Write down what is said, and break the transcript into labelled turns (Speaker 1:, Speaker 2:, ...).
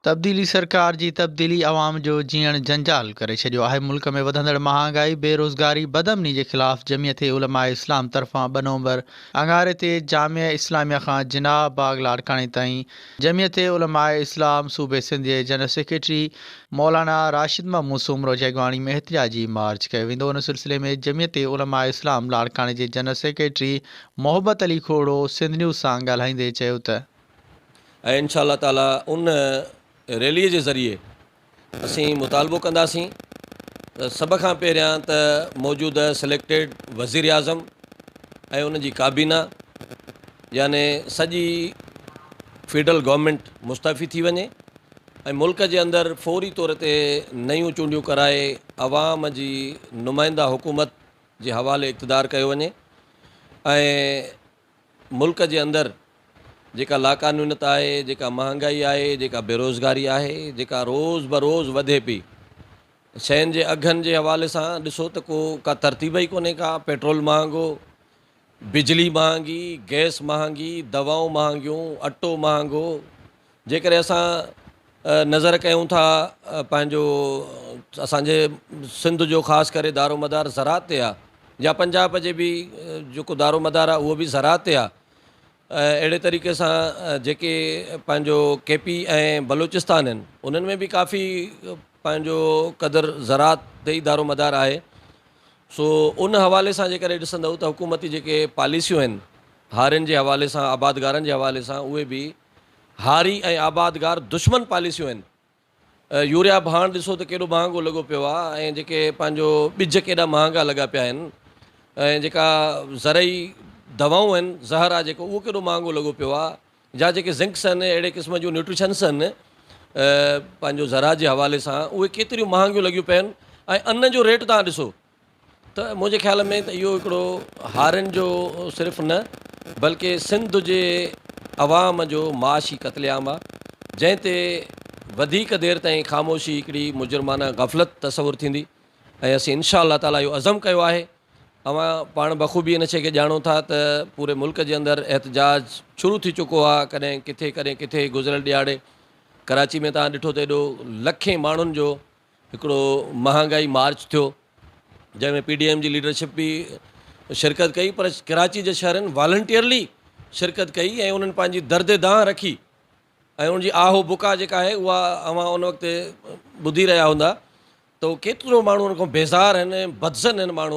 Speaker 1: تبديلي سرڪار جي تبديلي عوام جو جيئڻ جنجال ڪري ڇڏيو آهي، ملڪ ۾ وڌندڙ مهانگائي، بيروزگاري، بدامني جي خلاف جمعيت علماء اسلام طرفان 2 نومبر اڱاري تي جامعه اسلاميه کان جناح باغ لاڙڪاڻي تائين جمعيت علماء اسلام صوبي سنڌ جي جنرل سيڪريٽري مولانا راشد محمود سومرو جي اڳواڻي ۾ احتجاجي مارچ ڪيو ويندو ان سلسلي ۾ جمعيت علماء اسلام لاڙڪاڻي جي جنرل سيڪريٽري محبت علي کوڙو سنڌ نيوز سان ڳالهائيندي چيو ته.
Speaker 2: ۽ انشاء الله تعالي ان ريلي جي ذريعي اسين مطالبو ڪنداسين ته سڀ کان پهريان ته موجوده سليڪٽيڊ وزيراعظم ۽ ان جي ڪابينا يعني سڄي فيڊرل گورنمينٽ مستعفي ٿي وڃي ۽ ملڪ جي اندر فوري طور تي نيون چونڊيون ڪرائي عوام جي نمائنده حڪومت جي حوالي اقتدار ڪيو وڃي ۽ ملڪ جي اندر جيڪا لاقانونيت آهي، جيڪا مهانگائي آهي، جيڪا بيروزگاري آهي، جيڪا روز بروز وڌي پئي، شين جي اگهن جي حوالي سان ڏسو ته ڪو ڪا ترتيب ئي ڪونهي ڪا، پيٽرول مهانگو، بجلي مهانگي، گئس مهانگي، دوائون مهانگيون، اٽو مهانگو، جيڪڏهن اسان نظر ڪيون ٿا پنهنجو اسان جي سنڌ جو خاص ڪري دارو مدار زراعت تي آ يا پنجاب جي به جيڪو دارو مدار آ اهو به زراعت تي آ اهڙي طريقي سان جيڪي پنهنجو ڪي پي ۽ بلوچستان آهن انهن ۾ به ڪافي پنهنجو قدر زراعت تي ئي دارو مدار آهي سو ان حوالي سان جيڪڏهن ڏسندؤ ته حڪومتي جيڪي پاليسيون آهن هارين جي حوالي سان آبادگارن جي حوالي سان اهي به هاري ۽ آبادگار دشمن پاليسيون آهن. يوريا ڀاڻ ڏسو ته ڪيڏو مهانگو لڳو پيو آهي ۽ جيڪي پنهنجو ٻج ڪيڏا مهانگا لڳا پيا آهن ۽ جيڪا زرعي دوائون آهن زهر آهي جيڪو اهو ڪيڏو مهانگو لڳو پيو آهي يا جيڪي زنڪس آهن اهڙي قسم جون نيوٽريشنس آهن پنهنجو زراعت جي حوالي سان اهي ڪيتريون مهانگيون لڳيون پيون آهن ۽ ان جو ريٽ تان ڏسو ته منهنجي خيال ۾ ته اهو هڪڙو هارين جو صرف نه بلڪه سنڌ جي عوام جو معاشي قتل عام آ جنهن تي وڌيڪ دير تائين خاموشي هڪڙي مجرمانه غفلت تصور ٿيندي ۽ اسين انشاء الله تعالي اهو عزم ڪيو آهي اوهان پاڻ بخوبي ان شيء کي ڄاڻو ٿا ته پوري ملڪ جي اندر احتجاج شروع ٿي چڪو آ ڪڏهن ڪٿي ڪڏهن ڪٿي گذريل ڏهاڙي ڪراچي ۾ توهان ڏٺو ته ايڏو لکين ماڻهن جو هڪڙو مهانگائي مارچ ٿيو جنهن ۾ پي ڊي ايم جي ليڊرشپ به شرڪت ڪئي پر ڪراچي جي شهرين والنٽيئرلي شرڪت ڪئي ۽ انهن پنهنجي درد دانهن رکي ۽ ان جي آهو بڪا جيڪا آهي اها اوهان ان وقت ٻڌي رهيا هوندا ته ڪيترو ماڻهو ان کان بيزار آهن بدظن آهن ماڻهو.